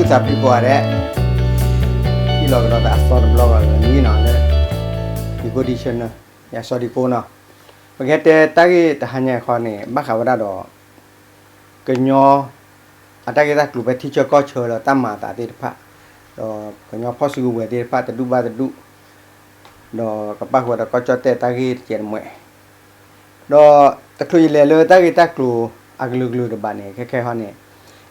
တၢ်ဖံးပှၤဒဲး, ဟံးလီၤကဒီးသးအသီတဘျီဘၣ်လၢနံနီၤလၢ ယကိးဒံၣ်ဆၢနၢ, ယစီၤဒံကိနီၤ, ပကဟဲတဲတၢ်ဂ့ၢ်တဟါညါခီန့ၣ် ဘၣ်ဃးဝဲဒၣ်ဒီး ကညီ အတၢ်ဂ့ၢ်တၢ်ကျိၤဖဲထံဆၢကီၢ်ဆၢလၢတၢ်မၤအသးသ့ၣ်တဖၣ်, ဒီးကညီဖီၣ်စုကဝဲၤသ့ၣ်တဖၣ်တဒူၣ်ဘၣ်တဒူၣ်, ဒီးကပၣ်ဃုာ်ဒီးကီၢ်ကၠီၣ်တဲၣ်တၢ်ဂ့ၢ်တကဲးတမှဲး ဒီးတချုးယလဲၤလၢတၢ်ဂ့ၢ်တၢ်ကျိၤအကလုာ်ကလုာ်တဘၣ်န့ၣ် ခဲခဲဟီန့ၣ်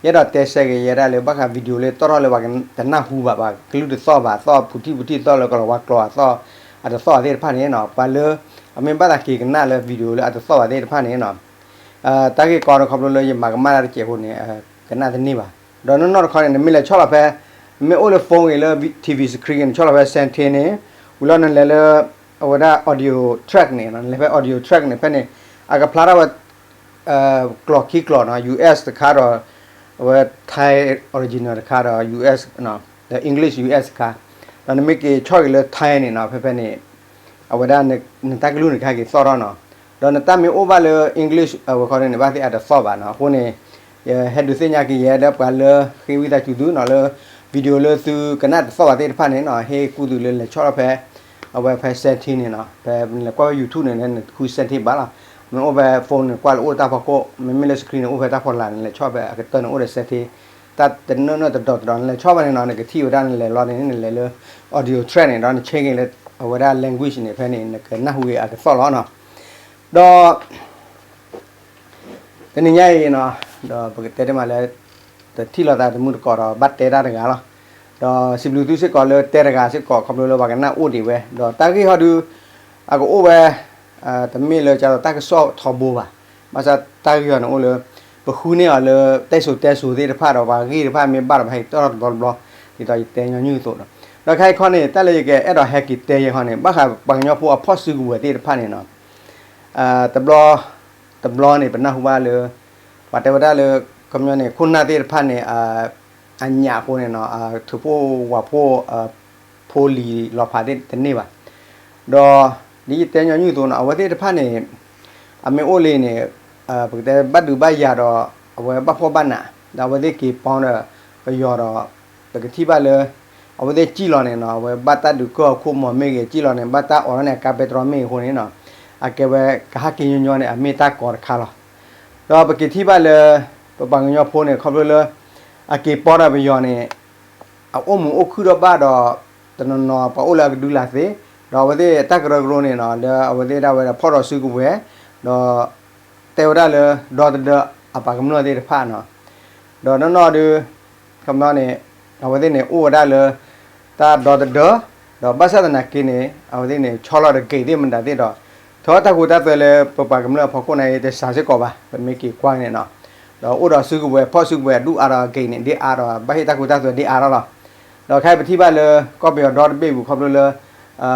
ယအဲၣ်ဒိးတဲဆၢက့ၤယဲဒၣ်လၢဘၣ်ဃး video လၢတီၣ်ထီၣ်လၢပှၤတနၢ်ဟူဘၣ် ပှၤကလုၢ်တသီၣ်ဘၣ် သီၣ်ဖူးထံၣ်ဖူးထံၣ်သီၣ်လၢကလီၤဝါကျိာ်အသီၣ် အတသီၣ်ဘၣ်သ့ၣ်တဖၣ်န့ၣ်နီၤ ပှၤလၢ အမ့ၢ်ဘၣ်သးက့ၤကနၣ်လၢ video လၢအတသီၣ်ဘၣ်သ့ၣ်တဖၣ်န့ၣ်နီၤ တၢ်ဂ့ၢ်ကီန့ၣ်ခီဖျိလၢယမၤကမၣ်တၢ်တစဲးဖိန့ၣ် ကနၣ်တန့ၢ်ဘၣ်. ဒီးနီၢ်နီၢ်တခီန့ၣ် နမ့ၢ်လဲၤဆီၣ်လီၤဖဲ နမ့ၢ်အိၣ်လၢ phone ဂ့ၤလၢ T V screen ဂ့ၤ နဆီၣ်လီၤဖဲ setting န့ၣ် ဝံၤလီၤနလဲၤလၢ အဝဲဒၣ် audio track န့ၣ် နလဲၤဖဲ audio track န့ၣ် ဖဲန့ၣ် အကဖျါထီၣ်ဝဲ ကျိာ်ခံကျိာ်နီၤ U S တခါဒီး အဝဲ Thai original တခါဒီး U S ဒီး English U S တခါ ဒီးနမ့ၢ်က့ၤဆီၣ်ဂ့ၤလၢ Thai န့ၣ်နီၤ ဖဲဖဲန့ၣ် အဝဲဒၣ်နတၢ်ကလုၢ်န့ၣ်ကဟဲက့ၤသီၣ်ထီၣ်နီၤ ဒီးနတၢ်မ့ၢ်အိၣ်ဘၣ်လၢ English အဝဲဃီန့ၣ် ဘၣ်သ့ၣ်အတသီၣ်ဘၣ်နီၤ အဃိန့ၣ် ယဟဲဒုးသ့ၣ်ညါက့ၤယဲဒီးပှၤလၢဃ့ဝံသးစူၤသုနီၤလၢ video လၢသုကနၣ်တသီၣ်ဘၣ်သ့ၣ်တဖၣ်န့ၣ်နီၤ ဟ့ၣ်ကူၣ်သုလၢလဲၤဆီၣ်လီၤဖဲ အဝဲဖဲ setting န့ၣ်နီၤ ဖဲနလဲၤကွၢ်ဖဲ YouTube န့ၣ် နဃု setting ဘၣ်လီၤ မ့ၢ်အိၣ်ဖဲ phone န့ၣ် ကွၢ်လၢအိၣ်တၢ်ဖီခိၣ် မ့မ့ၢ်လၢ screen န့ၣ် အိၣ်ဖဲတၢ်ဖီလာ်န့ၣ် လဲၤဆီၣ်ဖဲအကတၢၢ်န့ၣ် အိၣ်ဒီး setting တၢ်တနီၢ်နီၢ်တဒီးတဒီး နလဲၤဆီၣ်ဖဲန့ၣ်နီၤ နကထံၣ်ဝဲဒၣ်နလဲၤလီၤန့ၣ် နလဲၤလၢ audio track န့ၣ် ဒီးန change က့ၤလၢ အဝဲဒၣ် language န့ၣ် ဖဲန့ၣ် နကနၢ်ဟူက့ၤအကသီၣ်လီၤနီၤ ဒီး တနံၤညါအံၤနီၤ ဒီးပကတဲတ့ၢ်မးလၢ တထံၣ်လိာ်သးတမုာ်တကိးဒီး ဘၣ်တဲတၢ်တဂၤလီၤ. ဒီးစံးဘျုးသုစ့ၢ်ကီးလၢတဲတဂၤစ့ၢ်ကီး ခီဖျိလၢပှၤကနၣ်အိၣ်ဒံးဝဲ ဒီးတၢ်ဂ့ၢ်ဟီဒု အကအိၣ်ဝဲ တမ့ၢ်လၢကသိးတၢ်ကစီၣ်ထီဘိဘၣ်. ဘၣ်ဆၣ်တၢ်ဂ့ၢ်ဟီန့ၣ်အိၣ်လၢ ပဃုန့ၢ်အီၤလၢ တဲစိၤတဲစိၤသ့ၣ်တဖၣ်ဒီး ပှၤဂ့ၢ်တဖၣ်မ့ၢ်ဘၣ်ဒီး ပဟဲက့ၤတီၢ်ထီၣ်တဘျီတဘျီ ဒ်သိးယတဲညီနုၢ်အသိးဒီး ဒီးခဲအံၤခီန့ၣ် တၢ်လၢယကအဲၣ်ဒိးဟဲက့ၤတဲယဲၢ်ခီန့ၣ် ဘၣ်ဃးပှၤကညီဖိအဖီၣ်စုကဝဲၤသ့ၣ်တဖၣ်န့ၣ်နီၤ တဘျီ တဘျီန့ၣ် ပနၢ်ဟူဘၣ်လၢ ပှၤတဲဝဲဒၣ်လၢ ခီပညီန့ၣ် ခိၣ်နၢ်သ့ၣ်တဖၣ်န့ၣ် အညၣ်အဃိန့ၣ်နီၤ ထုးဖှိၣ်ဝၣ်ဖှိၣ် ဖိလံၤလီၤဖးသ့ၣ်တန့ၢ်ဘၣ်. ဒီး ဒ်ယတဲညီနုၢ်အသိးနီၤ အဝဲသ့ၣ်တဖၣ်န့ၣ် အမ့ၢ်အိၣ်လံန့ၣ် ပကတဲဘၣ်ဒုးဘၣ်ယၤဒီး အဝဲဘၣ်ဖှီၣ်ဘၣ်နး ဒီးအဝဲသ့ၣ်က့ၤပီဒီးပယီၤဒီး ပကထံၣ်ဘၣ်လၢ အဝဲသ့ၣ်စံၣ်လီၤန့ၣ်နီၤ အဝဲဘၣ်တၢ်ဒုးကၢၢ်အခိၣ်မီၤမ့ၢ်ဂ့ၤ စံၣ်လီၤန့ၣ် ဘၣ်တၢ်အိးထီၣ်န့ၣ် အကါပဲတြီမ့ၢ်ဂ့ၤအဃိန့ၣ်နီၤ အကဲဝဲကဟးက့ၤညီညီန့ၣ် အမ့ၢ်တၢ်ကီတခါလီၤ. ဒီးပက့ၤထံၣ်ဘၣ်လၢ ပပှၤကညီဖိန့ၣ် ခီဖျိလၢ အက့ၤပီဒီးပယီၤန့ၣ် အအိၣ်မုာ်အိၣ်ခုၣ်ထီၣ်ဘၣ်ဒီး တနီၤနီၤပှၤအိၣ်လၢအကဒုလာ်သ့, ဒီးအဝဲသ့ၣ်တၢ်ကရၢကရိန့ၣ်နီၤ လၢအဝဲသ့ၣ်ဒၣ်ဝဲဒီးဖီၣ်ဒီးစုကဝဲၤ, ဒီး တဲဝဲဒၣ်လၢ ဒီသဒၢအပှၤကမျၢၢ်သ့ၣ်တဖၣ်နီၤ, ဒီးနီၢ်နီၢ်ဒုး ခီပညီန့ၣ် အဝဲသ့ၣ်န့ၣ် အိၣ်ဝဲဒၣ်လၢ တၢ်ဒီသဒၢ, ဒီးဘၣ်ဆၣ်သနာ်က့န့ၣ် အဝဲသ့ၣ်န့ၣ် ဆီလီၤဒီး gate သ့ၣ်မတၤသ့ၣ်ဒီး ထီၣ်တၢ်ဃူတၢ်သွဲလၢပပှၤကမျၢၢ်အဖီခိၣ်န့ၣ် တစှၤစ့ၢ်ကီးဘၣ် ပမ့ၢ်က့ၤကွၢ်န့ၣ်နီၤ, ဒီးအိၣ်ဒီးစုကဝဲၤ ဖီၣ်စုကဝဲၤအဒူၣ်အါဒီး gate န့ၣ် ဒ်အါဒီး ဘၣ်ဟ့ၣ်တၢ်ဃူတၢ်သွဲဒ်အါထီၣ်လီၤ. ဒီးခဲအံၤပထံၣ်ဘၣ်လၢ ကီၢ်ပယီၤဒီတဘ့ၣ်ပူၤခီဖျိလၢ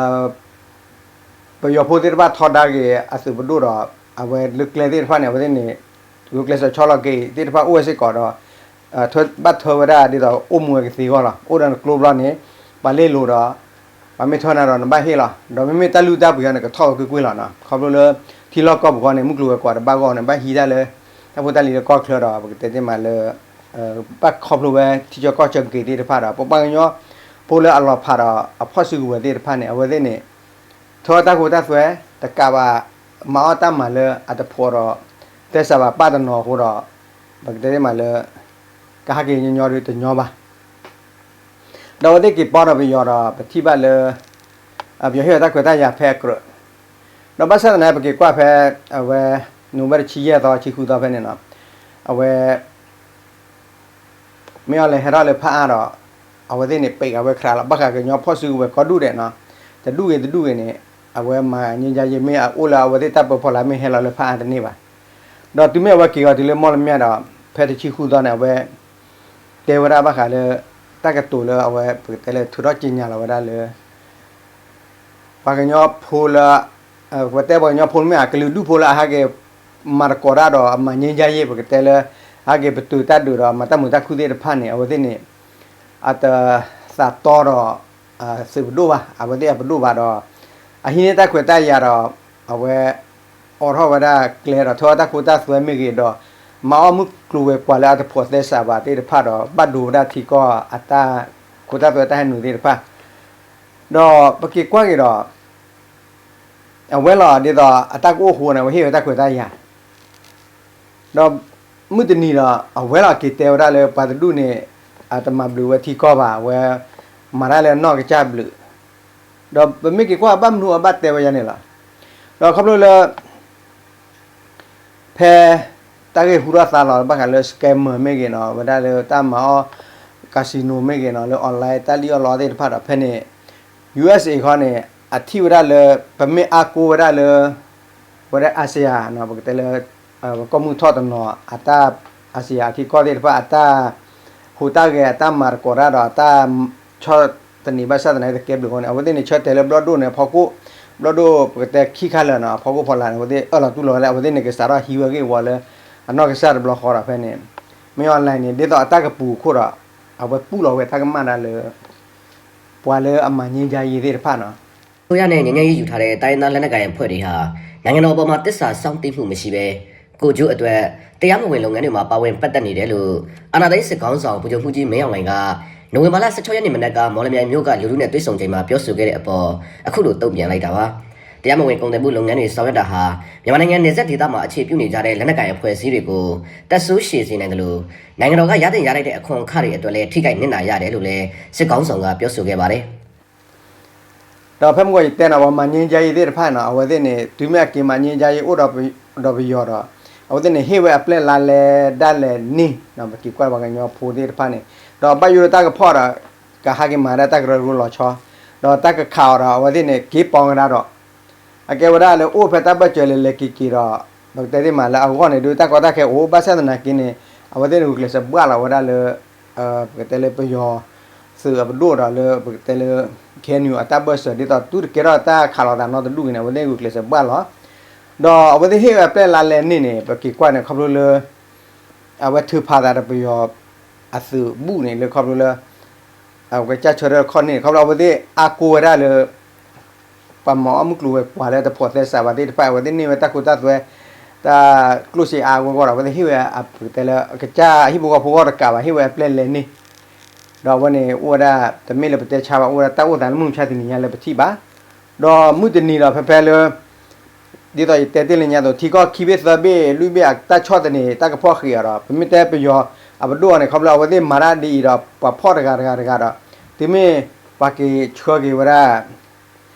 ပယီၤဖိသ့ၣ်တဖၣ်ထီဒါက့ၤအသုးပဒိၣ်ဒီး အဝဲလၢကျဲသ့ၣ်တဖၣ်န့ၣ် အဝဲသ့ၣ်န့ၣ် ကျဲးစၢးဆီလီၤက့ၤသ့ၣ်တဖၣ်အိၣ်ဝဲစ့ၢ်ကီးဒီး ဘၣ်ထၢဝဲဒၣ်ဒ်သိးအိၣ်မူဝဲကသ့အဂီၢ်လီၤ. အိၣ်ဒီးနကျိဘျီန့ၣ် ပှၤလ့လိာ်ဒီး ပှၤမ့ၢ်ထၢနၤဒီးနဘၣ်ဟ့ၣ်လီၤ. ဒီးမ့မ့ၢ်တၢ်လုၢ်တၢ်ပှ့ၤအီၤန့ၣ် ကထီၣ်ဝဲကွ့ၢ်ကွ့ၢ်လီၤနီၤ. ခီဖျိလၢ ထံလီၢ်ကီၢ်ပူၤဃီန့ၣ် မုၢ်ကျိၤဝဲၤကွာ်တဘၣ်ဂီၢ်န့ၣ် ဘၣ်ဟံးတၢ်လၢ တၢ်ဖိတၢ်လံၤလၢကီၢ်ချၢဒီး ပကတဲသ့မးလၢ ဘၣ်ခီဖျိဝဲထံဆၢကီၢ်ဆၢက့ၤသ့ၣ်တဖၣ်ဒီး ပပှၤကညီဖိလၢအလီၤဖးဒီးအဖီၣ်စုကဝဲၤသ့ၣ်တဖၣ်န့ၣ် အဝဲသ့ၣ်န့ၣ် ထၢတၢ်ဃူတၢ်သွဲ တကးဘၣ် မၤအီၣ်တၢ်မၤလၢအတဖိးဒီး သဲစးဘၣ်ပၢ်တနီၤအဃိဒီး ပကတဲသ့မးလၢ ကဟးက့ၤညီညီဒုးတညီဘၣ်. ဒီးအဝဲသ့ၣ်က့ၤပီဒီးပယီၤဒီး ပထံၣ်ဘၣ်လၢ ပယီၤဟ့ၣ်အီၤတၢ်ခွဲးတၢ်ယာ်ဖဲအကြၢး, ဒီးဘၣ်ဆၣ်သနာ်က့ ပက့ၤကွၢ်ဖဲ အဝဲ နိၣ်ဝ့ဘၢၣ်တဆံယဲၢ်သီ ဆံဃုသီဖဲန့ၣ်နီၤ, အဝဲ မ့ၢ်အီၤလဲၤဟဲထီၣ်လၢဖးအါဒီး အဝဲသ့ၣ်န့ၣ် ပံးဃာ်ဝဲခရးလီၤ. ဘၣ်ဃးကညီဖီၣ်စုကဝဲၤကိးဒူၣ်ဒဲးနီၤ, တဒူၣ်ဂ့ၤတဒူၣ်ဂ့ၤန့ၣ် အဝဲမၤငြိမ်းချမ်းရေး မ့ၢ်အအိၣ်လၢအဝဲသ့ၣ်တၢ်ပၢဖီလာ်မ့ၢ်ဟဲလီၤလၢဖးအါတန့ၢ်ဘၣ်. ဒီးတုၤမ့ၢ်အဝဲက့ၤအီၤတုၤလၢမီၢ်လမၠဲၣ်ဒီး ဖဲတဆံဃုသီန့ၣ် အဝဲ တဲဝဲဒၣ်ဘၣ်ဃးလၢ တၢ်ကတိၤလၢအဝဲ ပကတဲလၢထုးထီၣ်ကြေညာလီၤဝဲဒၣ်လၢ ပှၤကညီဖိလၢ ပတဲပှၤကညီဖိမ့ၢ်ဧါ ကလုာ်ဒူၣ်ဖိလၢအဟဲက့ၤမၤသကိးတၢ်ဒီးအမၤငြိမ်းချမ်းရေး ပကတဲလၢ ဟဲက့ၤပတုာ်တၢ်ဒုးဒီးမၤတၢ်မုာ်တၢ်ခုၣ်သ့ၣ်တဖၣ်န့ၣ် အဝဲသ့ၣ်န့ၣ် အတသးတီဒီး သုးပဒိၣ်ဘၣ် အဝဲသ့ၣ်အပဒိၣ်ဘၣ်ဒီး အဟံးန့ၢ်တၢ်ခွဲးတၢ်ယာ်ဒီး အဝဲ အိးထီၣ်ဝဲဒၣ်ကျဲဒီးထၢတၢ်ဃူတၢ်သွဲမ့ၢ်ဂ့ၤဒီး မၤအီၣ်မုၢ်ကျိၤဝဲၤကွာ်လၢအတဖိးသဲစးဘၣ်သ့ၣ်တဖၣ်ဒီး ဘၣ်ဒိဝဲဒၣ်ထံကီၢ်အတၢ် ခိတၢ်သွဲတၢ်ဟဲနုာ်သ့ၣ်တဖၣ်, ဒီးပက့ၤကွၢ်က့ၤဒီး အဝဲလီၤဒ်သိးအတၢ်ကအိၣ်ဃိန့ၣ် အဝဲဟ့ၣ်ဝဲတၢ်ခွဲးတၢ်ယာ်, ဒီးမုၢ်တနံၤဒီး အဝဲလီၤက့ၤတဲဝဲဒၣ်လၢပှၤတဒူၣ်န့ၣ် အတမၤဘျုးဝဲထံကီၢ်ဘၣ်, အဝဲမၤတၢ်လၢအနီၢ်ကစၢ်ဘျုး, ဒီးပမ့ၢ်က့ၤကွၢ်ဘၣ်မနုၤအဘၣ်တဲဝဲယၤန့ၣ်လီၤ. ဒီးခီဖျိလၢ ဖဲ တၢ်ဂ့ၢ်ဟူထီၣ်သါလီၤဘၣ်ဃးလၢ scammer မ့ၢ်ဂ့ၤနီၤ ဝဲဒၣ်လၢတၢ်မၤအီၣ် casino မ့ၢ်ဂ့ၤနီၤ လၢ online တၢ်လံၣ်အီၣ်လီအီၣ်သ့ၣ်တဖၣ်ဒီး ဖဲန့ၣ် ယူၢ်အ့းအ့ၣ် ခီန့ၣ် အထံၣ်ဝဲဒၣ်လၢ ပမ့ၢ်အါကိးဝဲဒၣ်လၢ ဝဲဒၣ် ASEAN ပကတဲလၢ ပကီၢ်မုၢ်ထီၣ်တနီၤ အတၢ် ASEAN အထံကီၢ်သ့ၣ်တဖၣ် အတၢ်ဟူးတၢ်ဂဲၤ အတၢ်မၤသကိးတၢ်ဒီး အတၢ်ဆီၣ်သနံးဘၣ်ဆၣ်သနာ်က့ တကဲဘျုးအဃိန့ၣ် အဝဲသ့ၣ်န့ၣ် ဆၢတဲာ်လၢဘျီၣ်ဒိၣ်န့ၣ် အဖီခိၣ် ဘျီၣ်ဒိၣ်ပကတဲခံခါလၢာ်နီၤ အဖီခိၣ်ဖီလာ်န့ၣ် အဝဲသ့ၣ်အၢၣ်လီၤတူၢ်လိာ်ဝဲလၢ အဝဲသ့ၣ်န့ၣ် ကစးထီၣ်ဟံးဝဲဂ့ၢ်ဝီလၢ အနီၢ်ကစၢ်တဘျီဃီဒီး ဖဲန့ၣ် မ့ၢ် online န့ၣ် ဒ်သိးအတၢ်ကပူၤအခိၣ်ဒီး အဝဲပူၣ်လီၤဝဲတၢ်ကမၣ်ဒၣ်လၢ ပှၤလၢအမၤငြိမ်းချမ်းရေးသ့ၣ်တဖၣ်နီၤ အစိုးရနဲ့ ငြိမ်းချမ်းရေးယူထားတဲ့ တိုင်းရင်းသားလက်နက်ကိုင်အဖွဲ့တွေဟာ နိုင်ငံတော်အပေါ်မှာ သစ္စာစောင့်သိမှုမရှိဘဲ ကိုယ်ကျိုးအတွက် တရားမဝင်လုပ်ငန်းတွေမှာ ပါဝင်ပတ်သက်နေတယ်လို့ အာဏာသိမ်းစစ်ခေါင်းဆောင် ဗိုလ်ချုပ်မှူးကြီး မင်းအောင်လှိုင်က နိုဝင်ဘာလ ဆယ့်ခြောက်ရက်နေ့ မနက်က မော်လမြိုင်မြို့က လူထုနဲ့ တွေ့ဆုံချိန်မှာ ပြောဆိုခဲ့တဲ့အပေါ် အခုလို တုံ့ပြန်လိုက်တာပါ။ တရားမဝင် ကုန်သွယ်မှုလုပ်ငန်းတွေ ဆောင်ရွက်တာဟာ မြန်မာနိုင်ငံ နယ်စပ်ဒေသမှာ အခြေပြုနေကြတဲ့ လက်နက်ကိုင်အဖွဲ့အစည်းတွေကို သက်ဆိုးရှည်စေနိုင်သလို နိုင်ငံတော်က ရသင့်ရထိုက်တဲ့ အခွန်အခတွေအတွက်လည်း ထိခိုက်နစ်နာရတယ်လို့လည်း စစ်ခေါင်းဆောင်က ပြောဆိုခဲ့ပါတယ်။ ဒီးဖဲမုၢ်ဂီၤယတဲနီၤ ပှၤမၤငြိမ်းချမ်းရေးသ့ၣ်တဖၣ်နီၤ အဝဲသ့ၣ်န့ၣ် တုၤမ့ၢ်အက့ၤမၤငြိမ်းချမ်းရေးအိၣ်ဒီးပယီၤဒီး အဝဲသ့ၣ်န့ၣ် ဟ့ၣ်ဝဲအပျဲၢ်လါလဲဒၣ်လဲာ်န့ၣ် ပက့ၤကွၢ်ပှၤကညီဖိသ့ၣ်တဖၣ်န့ၣ် ဒီးဘၣ်ယိၣ်လၢတၢ်ကဖီၣ်ဒီး ကဟးက့ၤမၤဒၣ်တၢ်ကရၢကရိလီၤဆီ ဒီးတၢ်ကခးအီၤဒီး အဝဲသ့ၣ်န့ၣ် က့ၤပိာ်ကဒါဒီး အကဲဝဲဒၣ်လၢအိၣ်ဖဲတၢ်ဘၢၣ်စၢၤလဲၤလဲၤက့ၤက့ၤဒီး ပကတဲသ့ၣ်မးလၢအဂီၢ်န့ၣ် ဒုးတၢ်ကီတၢ်ခဲအိၣ် ဘၣ်ဆၣ်သနာ်က့န့ၣ် အဝဲသ့ၣ်န့ၣ် ဂုာ်ကျဲးစၢးဘှၣ်လီၤဝဲဒၣ်လၢ ပကတဲလၢပယီၤသုးအပဒိၣ်ဒီးလၢပကတဲလၢ KNU အတၢ်ဘၢၣ်စၢၤ ဒ်သိးသုတကဲထီၣ်တၢ်ခးလိာ်သးနီတဒူၣ်ဂ့ၤန့ၣ် အဝဲသ့ၣ်ဂုာ်ကျဲးစၢးဘှၣ်လီၤ ဒီးအဝဲသ့ၣ်ဟ့ၣ်ဝဲအပျဲၢ်လါလဲန့ၣ်န့ၣ် ပက့ၤကွၢ်န့ၣ် ခီဖျိလၢ အဝဲထုးဖးသးဒီးပယီၤအသုးဘူၣ်န့ၣ် လၢခီဖျိလၢ အဝဲကစၢ်ဆၢထၢၣ်ခီၣ်န့ၣ် ခီဖျိအဝဲသ့ၣ်အါကိးဝဲဒၣ်လၢ ပှၤမၤအီၣ်မုၢ်ကျိၤဝဲၤကွာ်လၢတဖိးသဲစးဘၣ်သ့ၣ်တဖၣ် အဝဲသ့ၣ်န့ၢ်ဝဲတၢ်ခိတၢ်သွဲ တၢ်ကျိၣ်စ့အါအါဂီၢ်ဂီၢ်ဒီး အဝဲသ့ၣ်ဟ့ၣ်ဝဲ ပကတဲလၢ အကစၢ်ဟံၣ်ဖိဃီဖိဂီၢ်တကးဘၣ် ဟ့ၣ်ဝဲအပျဲၢ်လဲန့ၣ် ဒီးအဝဲန့ၣ် အိၣ်ဝဲဒၣ် တမ့ၢ်လၢပတဲဆါဘၣ် အိၣ်ဝဲဒၣ်တၢ်အိၣ်သးလၢမုၢ်မဆါတနံၤညါလၢပထံၣ်ဘၣ် ဒီးမုၢ်တနံၤဒီးဖဲဖဲလၢ ဒ်သိးယတဲတ့ၢ်လၢညါအသိး ထံကီၢ်ခံဘ့ၣ်သၢဘ့ၣ်လွံၢ်ဘ့ၣ်အတၢ်ဆီၣ်သနံး တၢ်ကဖီၣ်ဃံးအီၤဒီး ပမ့ၢ်တဲပယီၤအပဒိၣ်အီၤန့ၣ် ခီဖျိအဝဲသ့ၣ်မၤတၢ်ဒ်အံၤဒီး ပှၤဖီၣ်တဂၤတဂၤတဂၤဒီး တုၤမ့ၢ်ပှၤက့ၤဆှၢက့ၤဝဲဒၣ်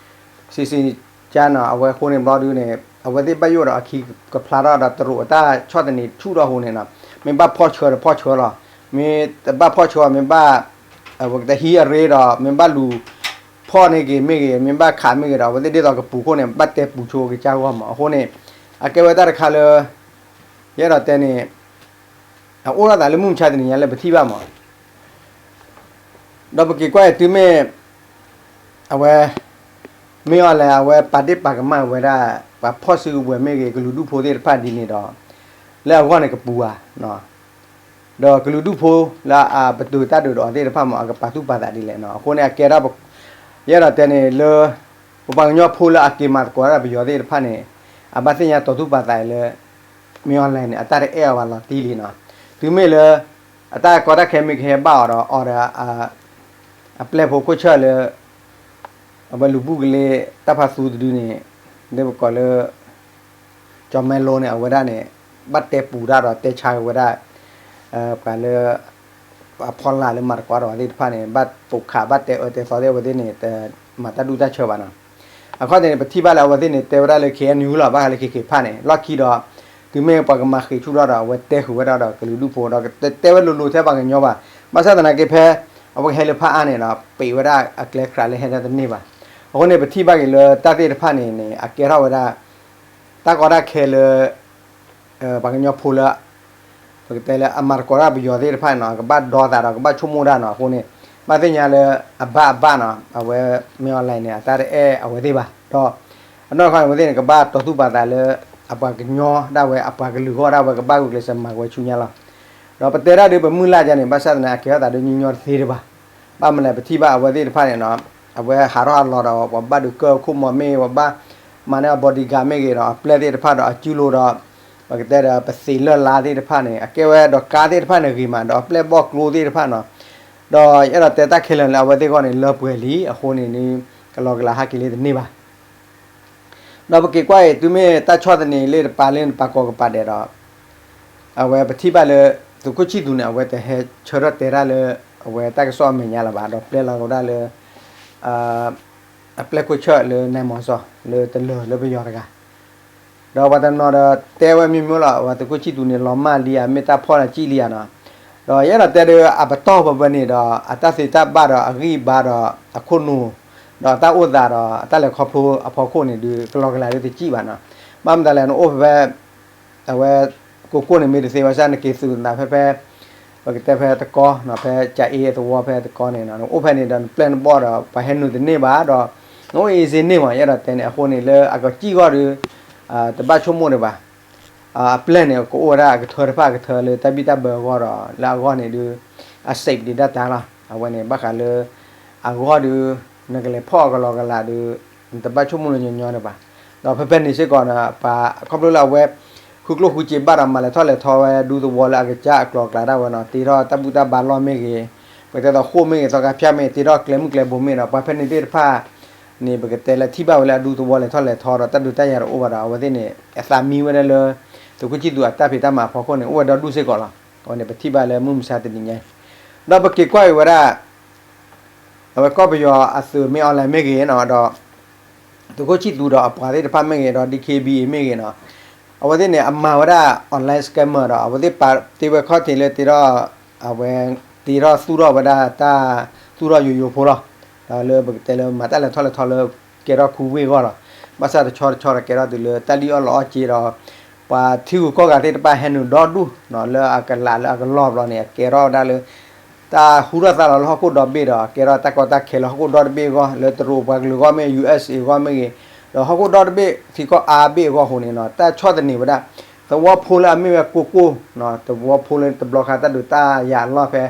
စံစံကါနီၤ အဝဲအဃိန့ၣ်ဘျီဒုန့ၣ် အဝဲသ့ၣ်ဘၣ်ယိၣ်ဒီးအခံကဖျါထီၣ်ဒီးတရူးအတၢ်ဆီၣ်သနံးဆူၣ်ထီၣ်အဃိန့ၣ်နီၤ မ့ၢ်ဘၣ်ဖီၣ်ဆှၢဒီးဖီၣ်ဆှၢလီၤ မ့ၢ်တဘၣ်ဖီၣ်ဆှၢ မ့ၢ်ဘၣ် ပကတဲဟံးအရ့ဒီး မ့ၢ်ဘၣ်လူၤဖီၣ်န့ၢ်က့ၤမ့ၢ်ဂ့ၤ မ့ၢ်ဘၣ်ခးမ့ၢ်ဂ့ၤဒီး အဝဲသ့ၣ်ဒ်သိးကပူၤခိၣ်န့ၣ် ဘၣ်တဲပူၤဆိကစၢ်ဂီၢ်မး အဃိန့ၣ် အကဲဝဲတၢ်တခါလၢ ယအဲၣ်ဒိးတဲန့ၣ် အအိၣ်ထီၣ်သးလၢမုၢ်မဆါတနံၤညါလၢပထံၣ်ဘၣ်မး ဒီးပက့ၤကွၢ်အံၤတုၤမ့ၢ် အဝဲ မ့ၢ်အီၤလဲၣ် အဝဲပာ်ဒ့ၣ်ပာ်ကမၣ်ဝဲဒၣ် ပှၤဖီၣ်စုကဝဲၤမ့ၢ်ဂ့ၤ ကလုာ်ဒူၣ်ဖိသ့ၣ်တဖၣ်ဒ်န့ၣ်ဒီး လၢအဂီၢ်န့ၣ်ကပူၤဧါ ဒီးကလုာ်ဒူၣ်ဖိလၢအပတုာ်တၢ်ဒုးဒီးအီၤသ့ၣ်တဖၣ်မး အကပာ်သူၣ်ပာ်သးဒ်လဲၣ်နီၤ အဃိန့ၣ် အကဲထီၣ် ယအဲၣ်ဒိးတဲန့ၣ်လၢ ပပှၤကညီဖိလၢအက့ၤမၤသကိးတၢ်ဒီးပယီၤသ့ၣ်တဖၣ်န့ၣ် အဘၣ်သ့ၣ်ညါတီၤသူၣ်ပာ်သးအံၤလၢ မ့ၢ်အီၤလဲၣ်န့ၣ် အတၢ်တအဲၣ်အီၤဘၣ်လီၤတံၢ်လံနီၤ တုၤမ့ၢ်လၢ အတၢ်ကီတၢ်ခဲမ့ၢ်ကဟဲဘၣ်အီၤဒီး အီၤဒီး အပျဲၢ်ဖိခိၣ်ဆၢၣ်လၢ အဝဲလူၤဘူၣ်ကလ့ တၢ်ဖးသူတဒုန့ၣ် ဒ်ပကိးလၢ ကၠီၤမဲလိန့ၣ် အဝဲဒၣ်န့ၣ် ဘၣ်တဲပူၤတၢ်ဒီးတဲဆါက့ၤဝဲဒၣ် ပှၤလၢ အဖီလာ်လၢမၤသကိးဒီးအီၤသ့ၣ်တဖၣ်န့ၣ် ဘၣ်ပိာ်ခးဘၣ်တဲအၢတဲသီသ့ၣ် အဝဲသ့ၣ်န့ၣ် တမၤတၢ်ဒူၣ်တၢ်ဆၢဘၣ်နီၤ အခီၣ်ထံးန့ၣ် ပထံၣ်ဘၣ်လၢအဝဲသ့ၣ်န့ၣ် တဲဝဲဒၣ်လၢ KNU လီၤ ဘၣ်ဃးလၢ KK ဖးန့ၣ် လီၢ်ခံဒီး တုၤမ့ၢ်ပှၤကမၤဃံးဆူၣ်ထီၣ်ဒီး အဝဲတဲဃုာ်ဝဲဒၣ်ဒီးကလုာ်ဒူၣ်ဖိဒီး တဲဝဲလိၤလိၤထဲပှၤကညီဘၣ် ဘၣ်ဆၣ်သနာ်က့ဖဲ အဝဲကဟဲလၢဖးအါန့ၣ်ဒီး ပံးဝဲဒၣ်အကျဲခရးလၢဟဲဒၣ်တန့ၢ်ဘၣ် အဃိန့ၣ် ပထံၣ်ဘၣ်က့ၤလၢတၢ်သ့ၣ်တဖၣ်န့ၣ်န့ၣ် အကဲထီၣ်ဝဲဒၣ် တၢ်ကီတၢ်ခဲလၢ ပှၤကညီဖိလၢ ပကတဲလၢအမၤသကိးတၢ်ပယီၤသ့ၣ်တဖၣ်န့ၣ်နီၤ ကဘၣ်ဒီသးဒီးကဘၣ်ဆိကမိၣ်တၢ်နီၤ အဃိန့ၣ် ဘၣ်သ့ၣ်ညါလၢအဘၣ်အဘၣ်နီၤ အဝဲ မ့ၢ်အီၤလဲၣ်န့ၣ် အတၢ်တအဲၣ်အဝဲသ့ၣ်ဘၣ် ဒီး အနီၢ်ခီန့ၣ် အဝဲသ့ၣ်န့ၣ် ကဘၣ်တီၤသူၣ်ပာ်သးလၢ အပှၤကညီဒၣ်ဝဲ အပှၤကလုာ်ဂီၢ်ဒၣ်ဝဲ ကဘၣ်ဂုာ်ကျဲးစၢးမၤဝဲဆူညါလီၤ ဒီးပတဲဒၣ်ဒ်ပမုၢ်လၢ်ဒ်န့ၣ် ဘၣ်ဆၣ်သနာ်က့ အကဲထီၣ်သးဒ်ညီညီတသ့တဘၣ် ဘၣ်မနုၤလဲၣ် ပထံၣ်ဘၣ်အဝဲသ့ၣ်တဖၣ်န့ၣ်နီၤ အဝဲဟးထီၣ်ဟးလီၤဒီး ပှၤဘၣ်ဒုးကၢၢ်ခိၣ်မီၤမ့ၢ် ပှၤဘၣ်မၤန့ၢ်အ bodyguard မ့ၢ်ဂ့ၤဒီး အပျဲၢ်သ့ၣ်တဖၣ်ဒီးအစုလိၤဒီး ပကတဲဒီးပသံးလၢ်လါသ့ၣ်တဖၣ်န့ၣ် အကဲဝဲဒီးကါသ့ၣ်တဖၣ်န့ၣ်ဂ့ၤမး ဒီးအပျဲၢ်ဘီၣ်ကျိသ့ၣ်တဖၣ်နီၤ, ဒီးယအဲၣ်ဒိးတဲတၢ်ခဲလၢာ်လၢအဝဲသ့ၣ်အဂီၢ်န့ၣ် လၢပှဲၤလံအဃိန့ၣ် ကလီကလးဟးက့ၤလၢတန့ၢ်ဘၣ်. ဒီးပက့ၤကွၢ်အံၤ တုၤမ့ၢ်တၢ်ဆီၣ်သနံးလၢတပာ်လၢနပာ်ကီၤကပာ်ဒဲးဒီး အဝဲပထံၣ်ဘၣ်လၢ သုးခိၣ်ဆံၣ်သူးန့ၣ် အဝဲတဟဲဆၢထၢၣ်တဲတၢ်လၢ အဝဲတၢ်ကစီၣ်အမဲာ်ညါလၢၤဘၣ် ဒီးပျဲလီၤကဝဲဒၣ်လၢ အပျဲၢ်ခိၣ်ဆၢၣ်လၢနမီၤစီၤ လၢတလၢၤလၢပယီၤတဂၤ ဒီးပှၤတနီၤဒီးတဲဝဲမံၤမံၤလီၤ အဝဲသုးခိၣ်ဆံၣ်သူးန့ၣ် လီၤမၢ်လံဧါ မ့ၢ်တၢ်ဖီၣ်န့ၣ်ကံၣ်လံဧါနီၤ, ဒီးယအဲၣ်ဒိးတဲဒီးအပတီၢ်ပၤပၤန့ၣ်ဒီး အတၢ်သ့တၢ်ဘၣ်ဒီးအဂံၢ်ဘါဒီးအခိၣ်နူာ် ဒီးအတၢ်အိၣ်သးဒီးအတၢ်လဲၤခီဖျိအဖီခိၣ်န့ၣ်ဒုး ကလီကလးဒုးတကံၣ်ဘၣ်နီၤ, ဘၣ်မတၤလဲၣ် နအိၣ်ဖဲဖဲ အဝဲ ကိၢ်ကိၢ်န့ၣ်မ့ၢ်တသ့ဘၣ်ဆၣ် နက့ၤသုးနသးဖဲဖဲ ပကတဲဖဲတကီ ဖဲကၠၤအ့သဝီဖဲတကီန့ၣ် နအိၣ်ဖဲန့ၣ်ဒီးနပျဲၢ်နဘီၣ်ဒီး ပှၤဟဲနုာ်တန့ၢ်ဘၣ်ဒီး နအိၣ်အ့စ့န့ၢ်မး ယအဲၣ်ဒိးတဲန့ၣ် အဃိန့ၣ်လၢအကစံၣ်ဂီၢ်ဒီး တဘၣ်ဆိကမိၣ်ဒံးဘၣ်. အပျဲၢ်န့ၣ် ကအိၣ်ဝဲဒၣ်အကထၢတဖၣ်အကထၢလၢတၢ်ဘံၣ်တၢ်ဘၢအဂီၢ်ဒီး လၢအဂီၢ်န့ၣ်ဒုး အ safe ဒံးဒၣ်တၢ်လီၤ. အဝဲန့ၣ် ဘၣ်ဃးလၢ အဂီၢ်ဒုး နကလဲၤဖီၣ်အကလီကလးဒုး နတဘၣ်ဆိကမိၣ်လၢညီညီဒံးဘၣ်. ဒီးဖဲဖဲန့ၣ်စ့ၢ်ကီးန့ၣ် ပှၤခီဖျိလၢအဝဲ ဃုကျိၣ်ဃုစ့ဘၣ်ဒီး မၤလဲၤထီၣ်လဲၤထီဝဲဒူသဝီလၢအကစၢ်အကျိၤအကျဲဒၣ်ဝဲနီၤ, တ့ထီၣ်တၢ်ဘူၣ်တၢ်ဘါလီၢ်မ့ၢ်ဂ့ၤ, ပကတဲသိးဃိၣ်မ့ၢ်ဂ့ၤ သီခါဖၠၣ်မ့ၢ်ဂ့ၤ တ့ထီၣ်ကျဲမုၢ်ကျဲဘိမ့ၢ်ဒီး ပှၤဖဲန့ၣ်သ့ၣ်တဖၣ်န့ၣ် ပကတဲလၢထံၣ်ဘၣ်ဝဲလၢအဒူသဝီလဲၤထီၣ်လဲၤထီဒီး တၢ်ဒုးတၢ်ယၤတအိၣ်ဘၣ်ဒီး အဝဲသ့ၣ်န့ၣ် အသးမံဝဲဒၣ်လၢ သုးခိၣ်ဆံၣ်သူးအတၢ်ဖံးတၢ်မၤအဖီခိၣ်န့ၣ် အိၣ်ဝဲဒီဒူၣ်စ့ၢ်ကီးလီၤ. အဝဲန့ၣ် ပထံၣ်ဘၣ်လၢမုၢ်မဆါတနံၤညါအံၤ ဒီးပက့ၤကွၢ်က့ၤဝဲဒၣ် အဝဲကီၢ်ပယီၤအသုးမ့ၢ် online မ့ၢ်ဂ့ၤနီၤ, ဒီး သုးခိၣ်ဆံၣ်သူးဒီးအပှၤသ့ၣ်တဖၣ်မ့ၢ်ဂ့ၤ ဒီး DKBA မ့ၢ်ဂ့ၤနီၤ, အဝဲသ့ၣ်န့ၣ် အမၤဝဲဒၣ် online scammer ဒီး အဝဲသ့ၣ်ပာ်တ့ၢ်ဝဲခီၣ်ထံးလၢတ့ထီၣ် အဝဲ တ့ထီၣ်သူၣ်ထီၣ်ဝဲဒၣ်တၢ်သူၣ်ထီၣ်ယိယိဖိလီၤ. ဒီးလၢပကတဲလၢမၤတၢ်လဲၤထီၣ်လဲၤထီလၢကဲထီၣ်ခူဝ့ၢ်အဂီၢ်လီၤ. ဘၣ်ဆၣ်တဆီတဆီဒီးကဲထီၣ်တုၤလၢတၢ်လံၣ်အီၣ်လီအီၣ်စ့ဒီး ပှၤထံဂုၤကီၢ်ဂၤသ့ၣ်တဖၣ်ဟဲနုာ်ဒီဒူၣ်နီၤ, လၢအကလးလၢအကလီၢ်ဘျီန့ၣ် အကဲထီၣ်ဝဲဒၣ်လၢ တၢ်ဟူထီၣ်သါလီၤလၢဟီၣ်ခိၣ်ဒီဘ့ၣ်ဒီး ကဲထီၣ်တၢ်ကီတၢ်ခဲလၢဟီၣ်ခိၣ်ဒီတဘ့ၣ်အဂီၢ် လၢတရူးပှၤကလုာ်အဂီၢ်မ့ၢ် USA အဂီၢ်မ့ၢ်ဂ့ၤ, ဒီးဟီၣ်ခိၣ်ဒီတဘ့ၣ်ထံကီၢ်အါဘ့ၣ်အဂီၢ်အဃိန့ၣ်နီၤ, တၢ်ဆီၣ်သနံးဝဲဒၣ် သဝီဖိလၢအမ့ၢ်ဝဲကိၢ်ကိၢ်နီၤ, သဝီဖိလၢတဘျီခါတၢ်ဒုးတၢ်ယၤအလီၢ်ဖဲ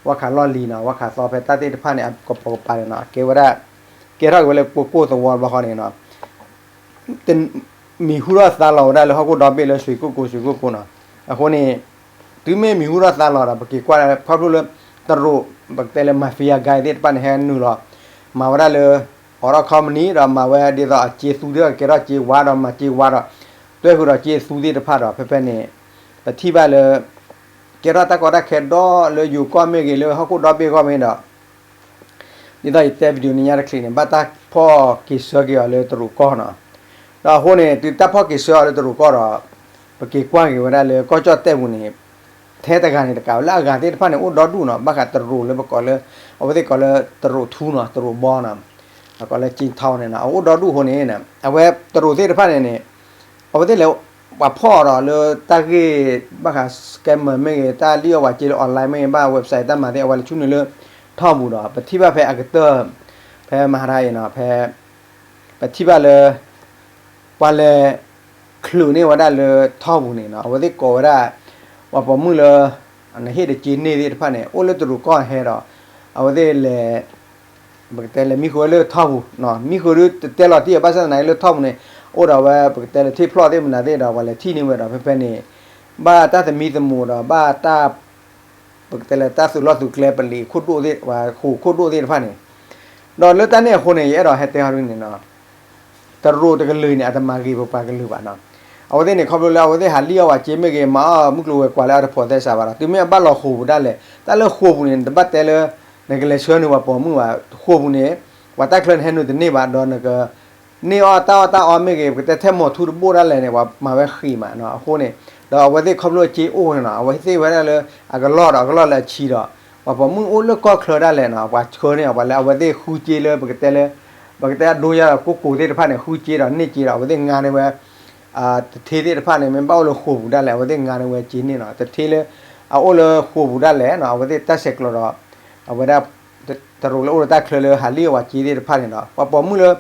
ဝါခးလီၢ်လံၤနီၤ, ဝါခးသီဖဲတၢ်သ့ၣ်တဖၣ်န့ၣ် အကပိာ်ကပၤန့ၣ်နီၤ, ကဲဝဲဒၣ် ကဲထီၣ်က့ၤဝဲလၢကိၢ်ကိၢ်သဝီတဘျီဃီန့ၣ်နီၤ မံၤဟူထီၣ်သါလီၤဝဲဒၣ်လၢဟီၣ်ခိၣ်ဒီဘ့ၣ်လၢ ဆွ့ၤကိၣ်ကိၤ ဆွ့ၤကိၣ်ကိၤနီၤ. အဃိန့ၣ် တုၤမ့ၢ်မံၤဟူထီၣ်သါလီၤဒီး ပက့ၤကွၢ်ခီဖျိလၢ တရူး ပကတဲလၢ mafia guy သ့ၣ်တဖၣ်န့ၣ် ဟဲနုာ်လီၤ မၤဝဲဒၣ်လၢ အိးထီၣ် company ဒီးမၤဝဲဒ်သိးအစ့သူသ့ၣ်တဖၣ် ကကဲထီၣ်စ့ဝါဒီးမၤစ့ဝါဒီး တွဲဃုာ်ဒီးစ့သူသ့ၣ်တဖၣ်ဒီး ဖဲဖဲန့ၣ် ပထံၣ်ဘၣ်လၢ ကဲထီၣ်တၢ်ကီတၢ်ခဲဒီလၢယိၤကီၢ်မ့ၢ်ဂ့ၤ လၢဟီၣ်ခိၣ်ဒီဘ့ၣ်ဂီၢ်မ့ၢ်ဒီး ဒ်သိးယတဲ video နံၤညါတချံးန့ၣ် ဘၣ်တၢ်ဖီၣ်က့ၤဆၢက့ၤအီၤလၢတရူးကီၢ်နီၤ. ဒီးအဃိန့ၣ် တုၤတၢ်ဖီၣ်က့ၤဆၢအီၤလၢတရူးကီၢ်ဒီး ပက့ၤကွၢ်က့ၤဝဲဒၣ်လၢကီၢ်ကၠီၣ်တဲၣ်ပူၤန့ၣ် ထဲတဂၤန့ၣ်တကးဝဲ လၢအဂၤသ့ၣ်တဖၣ်န့ၣ် အိၣ်ဒီဒူၣ်နီၤ, ဘၣ်ဃးတရူးလၢပကိးလၢ အဝဲသ့ၣ်ကိးလၢတရူးထူနီၤ, တရူးဘီနီၤ, အကိးလၢ ကၠ့ထီန့ၣ်နီၤ, အအိၣ်ဒီဒူၣ်အဃိန့ၣ် အဝဲတရူးသ့ၣ်တဖၣ်န့ၣ်န့ၣ် အဝဲသ့ၣ်လဲၤ ပှၤဖီၣ်အီၤဒီးလၢတၢ်ဂ့ၢ် ဘၣ်ဃး scammer မ့ၢ်ဂ့ၤ, တၢ်လံၣ်အီၣ်ဝဲစ့လၢ online မ့ၢ်ဂ့ၤ, ဘၣ် website တၢ်မၤသ့ၣ် အဝဲလဲၤဆူနုာ်လၢထီၣ်ပူၤဒီး ပထံၣ်ဘၣ်ဖဲအကတၢၢ် ဖဲမၤဟါရၤအံၤနီၤ, ဖဲ ပထံၣ်ဘၣ်လၢ ပှၤလဲၤချုးန့ၢ်ဝဲဒၣ်လၢထီၣ်ပူၤန့ၣ်နီၤ, အဝဲသ့ၣ်ကိးဝဲဒၣ် ပှၤပိာ်မုၣ်လၢ နဟ့ၣ်တက့ၤန့ၢ်သ့ၣ်တဖၣ်န့ၣ် အိၣ်လၢတရူးကီၢ်ဟဲဒီး အဝဲသ့ၣ်လဲၤ ပကတဲလဲၤမံဃုာ်ဝဲလၢထီၣ်ပူၤ, မံဃုာ်ဒုးတတဲလီၤတံၢ်အီၤ ဘၣ်ဆၣ်သနာ်က့လၢထီၣ်ပူၤန့ၣ် အိၣ်ဒီးဝဲ ပကတဲလၢထံၣ်ဖျီၣ်သ့ၣ်မနုၤသ့ၣ်ဒီး ပှၤလဲၤထံၣ်န့ၢ်ဝဲဒီး ဖဲဖဲန့ၣ် ဘၣ်တၢ်သမံသမိးဒီး ဘၣ်တၢ် ပကတဲလၢတၢ်သုးလီၢ်သုးကျဲပလံးခိၣ်ဒိၣ်သ့ၣ် ပှၤဃိာ်ခိၣ်ဒိၣ်သ့ၣ်တဖၣ်န့ၣ်, ဒီးလၢတၢ်န့ၣ်အဃိန့ၣ် ယအဲၣ်ဒိးဟဲတဲဟီဒ်န့ၣ်နီၤ တရူးတကလုာ်အံၤန့ၣ် အတမၤဂ့ၤပပှၤကလုာ်ဘၣ်နီၤ. အဝဲသ့ၣ်န့ၣ် ခီဖျိလၢအဝဲသ့ၣ်ဟးလံၣ်အီၣ်ဝဲစ့မ့ၢ်ဂ့ၤ မၤအီၣ်မုၢ်ကျိၤဝဲၤကွာ်လၢအတဖိးသဲစးဘၣ်ဒီး တုၤမ့ၢ်အဘၣ်လီၤဃိာ်ပူၤဒၣ်လဲာ် တၢ်လၢဃိာ်ပူၤန့ၣ် နတဘၣ်တဲလၢ နကလဲၤဆှၢနုာ်ပှၤပိာ်မုၣ်ဘၣ်, ဃိာ်ပူၤန့ၣ် ပှၤတၢ်ချၢန့ၣ်ဟဲနုာ်တန့ၢ်ဘၣ် ဒီးနက န့ၢ်အီၣ်တၢ်အီၣ်တၢ်အီမ့ၢ်ဂ့ၤ ပကတဲထဲမိာ်ထူတဘိၣ်ဒၣ်လဲာ်န့ၣ် ပှၤမၤဝဲဃံးမးနီၤ. အဃိန့ၣ် ဒီးအဝဲသ့ၣ်ခီဖျိအစ့အိၣ်န့ၣ်နီၤ အဝဲသ့ၣ်ဝဲဒၣ်လၢ အကလီၢ်ဒီးအကလီၢ်လၢအဆံးဒီး ပှၤပိာ်မုၣ်အိၣ်လၢကီၢ်ချၢဒၣ်လဲာ်နီၤ ပှၤဆှၢန့ၢ်အီၤ ပှၤလၢအဝဲသ့ၣ်ဃုစ့လၢပကတဲလၢ ပကတဲအဒိယါဒီးကိၢ်ကိၤသ့ၣ်တဖၣ်န့ၣ် ဃုစ့ဒီးန့ၢ်စ့ဒီး အဝဲသ့ၣ်ငါန့ၢ်ဝဲ တထ့သ့ၣ်တဖၣ်န့ၣ် မ့ၢ်ဘၣ်အိၣ်လၢဃိာ်ပူၤဒၣ်လဲာ် အဝဲသ့ၣ်ငါန့ၢ်ဝဲစ့န့ၢ်နီၤ တထ့လၢ အအိၣ်လၢဃိာ်ပူၤဒၣ်လဲာ်နီၤ အဝဲသ့ၣ်တၢ်ဆဲးကျိးဒီး အဝဲဒၣ် တရူးလၢအိၣ်လၢတၢ်ချၢလၢဟးလံၣ်အီၣ်ဝဲစ့သ့ၣ်တဖၣ်န့ၣ်ဒီး ပှၤပိာ်မုၣ်လၢ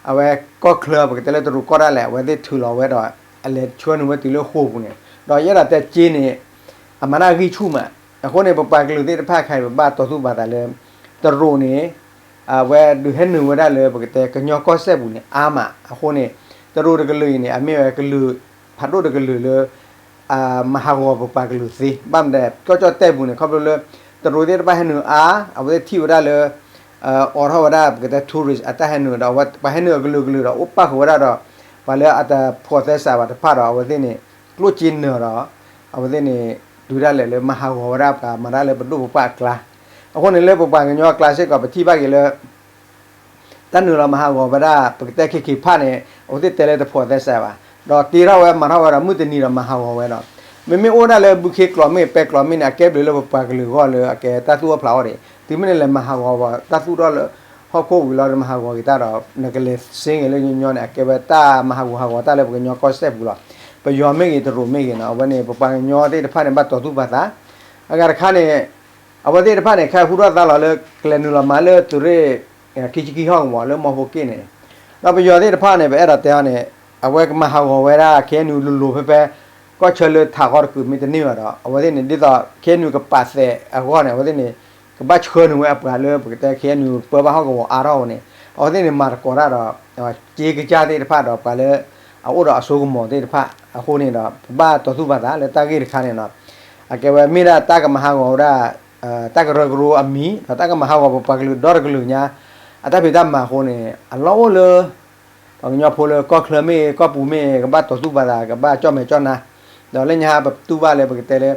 အဝဲကီၢ်ချၢ ပကတဲလၢတရူးကီၢ်ဒၣ်လဲာ် အဝဲသ့ၣ်ထုးလီၤဝဲဒီး အလဲၤဆှၢနုာ်ဝဲတုၤလၢဃိာ်ပူၤန့ၣ် ဒီးယအဲၣ်ဒိးတဲစ့န့ၣ် အမၤတၢ်ဂံၢ်ဆူၣ်မး. အဃိန့ၣ် ပပှၤကလုာ်သ့ၣ်တဖၣ်ခဲအံၤ ပဘၣ်တီသူၣ်ပာ်သးလၢ တရူးန့ၣ် အဝဲဒုးဟဲနုာ်ဝဲဒၣ်လၢပကတဲကညီကီၢ်စဲၣ်ပူၤန့ၣ် အါမး. အဃိန့ၣ် တရူးတကလုာ်အံၤန့ၣ် အမ့ၢ်ဝဲကလုာ်ဖးဒိၣ်တကလုာ်လၢ မၤဟးဂီၤပပှၤကလုာ်သ့ ဘၣ်မနုၤ ကီၢ်ကၠီၣ်တဲၣ်ပူၤန့ၣ် ခီဖျိလၢ တရူးသ့ၣ်တဖၣ်ဟဲနုာ်အါ အဝဲသ့ၣ်ထံၣ်ဝဲဒၣ်လၢ အိးထီၣ်ဝဲဒၣ်ပကတဲ tourist အတၢ်ဟဲနုာ်ဒီး ပှၤဟဲနုာ်အကလုာ်ကလုာ်ဒီး အိၣ်ပၣ်ဃုာ်ဝဲဒၣ်ဒီး ပှၤလၢအတဖိးသဲစးဘၣ်တဖၣ်ဒီး အဝဲသ့ၣ်န့ၣ် ကျိၣ်စ့နၢၤဒီး အဝဲသ့ၣ်န့ၣ် တုၤဒၣ်လဲာ်လၢမၤဟးဂီၤဝဲဒၣ်ပှၤမၤတၢ်လၢပဒိၣ်ပပှၢ်အကျါ အဃိန့ၣ်လၢပပှၤကညီအကျါစ့ၢ်ကီး ပထံၣ်ဘၣ်က့ၤလၢ တၢ်နုာ်လီၤမၤဟးဂီၤဝဲဒၣ် ပကတဲ ခ့ခ့ဖၣ်န့ၣ် အဝဲသ့ၣ်တဲလၢတဖိးသဲစးဘၣ်, ဒီးတ့ထီၣ်ဝဲမၤထီၣ်ဝဲဒီးမုၢ်တနံၤဒီးမၤဟးဂီၤဝဲဒီး မ့မ့ၢ်အိၣ်ဒၣ်လၢဘုခ့ကျိာ်မ့ၢ်ပဲကျိာ်မ့ၢ်န့ၣ် အကဲဘျုးလၢပပှၤကလုာ်အဂီၢ်လၢအကဲတၢ်သူၣ်အိၣ်ဖျါအီၤဒံး တုၤမ့ၢ်န့ၣ်လဲၤမၤဟးဂီၤဝဲ တၢ်သူၣ်ထီၣ်လၢဟီၣ်ခိၣ်ဝံၤလီၤဒီးမၤဟးဂီၤက့ၤတၢ်ဒီး နကလဲၤစ့ဂ့ၤလၢညီညီန့ၣ် အကဲဝဲတၢ်မၤဟးဂီၤဟးဂီၤတၢ်လၢပကညီကီၢ်စဲၣ်ပူၤလီၤ. ပယီၤမ့ၢ်ဂ့ၤ တရူးမ့ၢ်ဂ့ၤနီၤ အဝဲန့ၣ် ပပှၤကညီသ့ၣ်တဖၣ်န့ၣ် ဘၣ်တီၤသူၣ်ပာ်သး အဂၤတခါန့ၣ် အဝဲသ့ၣ်တဖၣ်န့ၣ် ခဲအံၤဟူထီၣ်သါလီၤလၢ ကလဲၤနုာ်လီၤမၤလၢသုးရ့ၣ် ခံဆံခံဟီၣ်ကဝီၤလၢမီဖိက့ၣ်န့ၣ်, ဒီးပယီၤသ့ၣ်တဖၣ်န့ၣ် ပအဲၣ်ဒိးတဲအီၤန့ၣ် အဝဲကမၤဟးဂီၤဝဲဒၣ် ခဲအံၤနုာ်လိၤလိၤဖဲဖဲ ကီၢ်ဆၢလၢထးဃီတကုာ်မ့ၢ်တန့ၢ်ဘၣ်ဒီး အဝဲသ့ၣ်န့ၣ် ဒ်သိး ခဲအံၤနုာ်ကပာ်သဲးအဂီၢ်န့ၣ် အဝဲသ့ၣ်န့ၣ် ကဘၣ်ဆှၢနုာ်ဝဲအပှၤလၢပကတဲ ခဲအံၤနုာ်ပၢဘၣ်ဟီၣ်ကဝီၤအါထီၣ်အဃိန့ၣ် အဝဲသ့ၣ်န့ၣ်မၤသကိးတၢ်ဒီး က့ကစၢ်သ့ၣ်တဖၣ်ဒီးပှၤလၢ အအိၣ်ဒီးအစိကမီၤသ့ၣ်တဖၣ်အဃိန့ၣ်ဒီး ပဘၣ်တီၤသူၣ်ပာ်သးလၢတၢ်ဂ့ၢ်တခါန့ၣ်နီၤ, အကဲဝဲမ့ၢ်ဒၣ်တၢ်ကမၤဟးဂီၤဝဲဒၣ် တၢ်ကရၢကရိအမံၤ ဒီးတၢ်ကမၤဟးဂီၤပပှၤကလုာ်ဒီတကလုာ်ညါ အတၢ်ဖံးတၢ်မၤအဃိန့ၣ် အလီၢ်အိၣ်လၢ ပှၤကညီဖိလၢကီၢ်ချၢမ့ၢ်ဂ့ၤ ကီၢ်ပူၤမ့ၢ်ဂ့ၤ ကဘၣ်တီၤသူၣ်ပာ်သး ကဘၣ်ကၠီၣ်မဲာ်ကၠီၣ်နါ, ဒီးလၢညါပတူၢ်ဘၣ်လၢပကတဲလၢ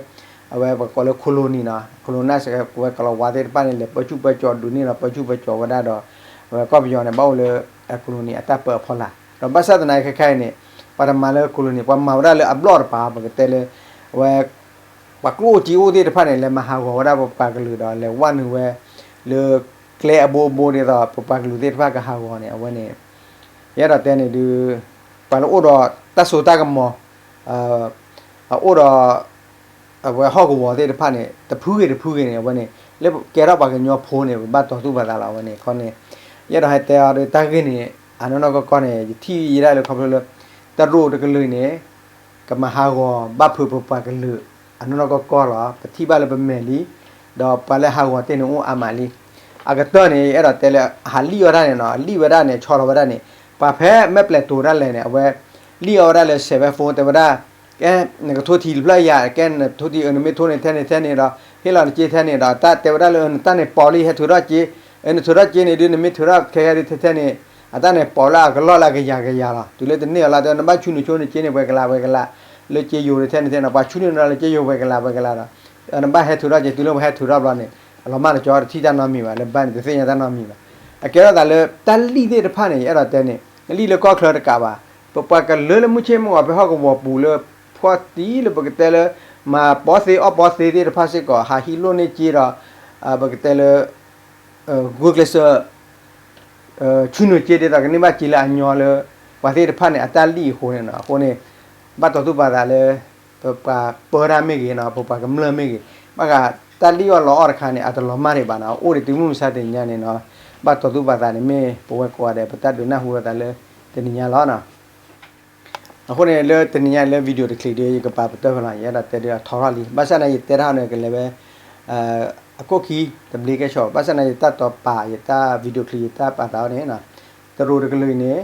အဝဲပကိးလၢ colony နီၤ colonize ဝဲကလီၤဝါသ့ၣ်တဖၣ်န့ၣ် လဲၤပၢဆူၣ်ပၢကၠီၤဒုးန့ၢ်ဒီးပၢဆူၣ်ပၢကၠီၤဝဲဒၣ်ဒီး အဝဲကီၢ်ပယီၤန့ၣ် ဘၣ်အိၣ်လၢ colony အတၢ်ပၢအဖီလာ် ဒီးဘၣ်ဆၣ်သနာ်က့ခဲခါအံၤန့ၣ် ပှၤတမၤလၢ colony ပှၤမၤဝဲဒၣ်လၢအဘျီၣ်တပၤ ပကတဲလၢ အဝဲ ပှၤကျိၣ်အိၣ်စ့အိၣ်သ့ၣ်တဖၣ်န့ၣ် လဲၤမၤဟးဂီၤဝဲဒၣ်ပပှၤကလုာ်ဒီး လဲၤဝဲနုာ်ဝဲ လၢကျဲအဘိအဘိဒ်သိး ပပှၤကလုာ်သ့ၣ်တဖၣ်ကဟးဂီၤန့ၣ် အဝဲန့ၣ် ယအဲၣ်ဒိးတဲန့ၣ်ဒုး ပှၤလၢအိၣ်ဒီးတၢ်စိတၢ်ကမီၤ အအိၣ်ဒီး အဝဲဟီၣ်ကဝီၤသ့ၣ်တဖၣ်န့ၣ် တဖုဂ့ၤတဖုဂ့ၤန့ၣ် အဝဲန့ၣ် လၢကဲထီၣ်ပှၤကညီဖိန့ၣ် ပဘၣ်တီၤသူၣ်ပာ်သးလီၤ အဝဲန့ၣ်ခီန့ၣ် ယအဲၣ်ဒိးဟဲတဲအီၤဒီးတၢ်ဂ့ၢ်န့ၣ် အနီၢ်နီၢ်ကီၢ်ကီၢ်န့ၣ် ယထံၣ်ယဲဒၣ်လၢခီဖျိလၢ တရူးတကလုာ်န့ၣ် ကမၤဟးဂီၤဘၣ်ဖုးပပှၤကလုာ် အနီၢ်နီၢ်ကီၢ်ကီၢ်လီၤ ပထံၣ်ဘၣ်လၢပမဲာ်လံ ဒီးပှၤလၢဟးဂီၤတ့ၢ်န့ၣ်အိၣ်အါမးလံ အကတၢၢ်န့ၣ် ယအဲၣ်ဒိးတဲလၢ ဟးလံၣ်အီၣ်တၢ်န့ၣ်နီၤ လံၣ်ဝဲဒၣ်န့ၣ် ဆီလီၤဝဲဒၣ်န့ၣ် ပှၤဖဲမဲာ်ပျဲၤတိၤဒၣ်လဲာ်န့ၣ် အဝဲ လံၣ်အီၣ်ဝဲဒၣ်လၢ seven four တဲဝဲဒၣ် ကဲ နကထိထံတဖျၢၣ်ယၤ ကဲ နထိထံ အၢ နမ့ၢ်ထိန့ၣ်ထဲန့ၣ်ထဲန့ၣ်ဒီး ဟ့ၣ်လီၤနစ့ထဲန့ၣ်ဒီး တၢ်တဲဝဲဒၣ်လၢ နတၢ်န့ၣ်ပိာ်လံ ဟဲထုးထီၣ်စ့ နထုးထီၣ်စ့န့ၣ်ဒုး နမ့ၢ်ထုးထီၣ်ခဲခဲဒုးထဲထဲန့ၣ် အတၢ်န့ၣ်ပိာ်လၢအကလီၢ်လၢအကယၤကယၤလီၤ တုၤလၢတန့ၢ်အီၤလၢ နဘၣ်ဆူနုာ်ဆိနစ့န့ၣ်ပှဲၤကလးပှဲၤကလး လၢစ့ယိၤန့ၣ်ထဲန့ၣ်ထဲန့ၣ် ပှၤဆူနုာ်နလၢစ့ယိၤပှဲၤကလးပှဲၤကလးဒီး နဘၣ်ဟဲထုးထီၣ်စ့ တုၤလၢပှၤဟဲထုးထီၣ်ဘျီန့ၣ် အလီၤမၢ်တကီ တထံၣ်တၢ်နီတမံၤဘၣ် လၢဘၣ်န့ၣ် တသ့ၣ်ညါတၢ်နီတမံၤဘၣ် အကဲထီၣ်သးလၢ တၢ်လံၣ်သ့ၣ်တဖၣ်န့ၣ် ယအဲၣ်ဒိးတဲန့ၣ် လံၣ်လၢကီၢ်ချၢတကးဘၣ် ပပှၤကလုာ်လၢမုၢ်ဆ့ၣ်မုၢ်ဂီၤဖဲဟီၣ်ကဝီၤပူၤလၢ ဖှီၣ်တံၢ်လၢပကတဲလၢ မၤပီသ့အီၣ်ပီသ့သ့ၣ်တဖၣ်စ့ၢ်ကီး ဟးဟံးလိၢ်န့ၢ်စ့ဒီး ပကတဲလၢ ဂုာ်ကျဲးစၢး ဆူနုာ်စ့ဒ်သိးကန့ၢ်ဘၣ်စ့လၢအညီလၢ ပှၤသ့ၣ်တဖၣ်န့ၣ် အတၢ်လံၣ်အဃိန့ၣ်နီၤ အဃိန့ၣ် ဘၣ်တီၤသူၣ်ပာ်သးလၢ ပပှၤပၢတၢ်မ့ၢ်ဂ့ၤနီၤ ပပှၤကမျၢၢ်မ့ၢ်ဂ့ၤ ဘၣ်ဃးတၢ်လံၣ်အီၣ်လီအီၣ်တခါန့ၣ် အတလီၤမၢ်ဒံးဘၣ်နီၤ အိၣ်ဒံးတုၤမုၢ်မဆါတနံၤညါန့ၣ်နီၤ ဘၣ်တီၤသူၣ်ပာ်သးန့ၣ်မ့ၢ်ပဝဲကိးဂၤဒဲး ပတၢ်ဒုးနၢ်ဟူလိာ်သးလၢတနံၤညါလီၤနီၤ အဃိန့ၣ် လၢတနံၤညါလၢ video တချံးဒီး ယကပာ်ပတၢၢ်ဖဲလီၤ ယအဲၣ်ဒိးတဲဒုးအထီထီၣ်လံ ဘၣ်ဆၣ်န့ၣ် ယတဲတၢ်ဟီန့ၣ် ကလဲၤဝဲ အခိၣ်ခံ တဘျီကဲၣ်ဆိး ဘၣ်ဆၣ်န့ၣ် ယတၢ်တီၤပာ် ယတၢ် video ချံး ယတၢ်ပာ်သးအီၤန့ၣ် တရူးတကလုာ်အံၤန့ၣ်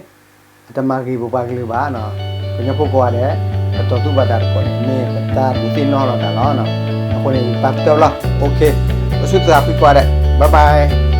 အတမၤဂ့ၤပပှၤကလုာ်ဘၣ်နီၤ ကညီဖိကိးဂၤဒဲး ပတီၤသူၣ်ပာ်သးတကိးန့ၣ် မ့ၢ်ပတၢ်ဒုးသ့ၣ်နီၣ်လိာ်သးလီၤနီၤ အဃိန့ၣ် ယပာ်ပတၢၢ်ဖဲလီၤ okay ပဆူၣ်သးဖှံကိးဂၤဒဲး bye bye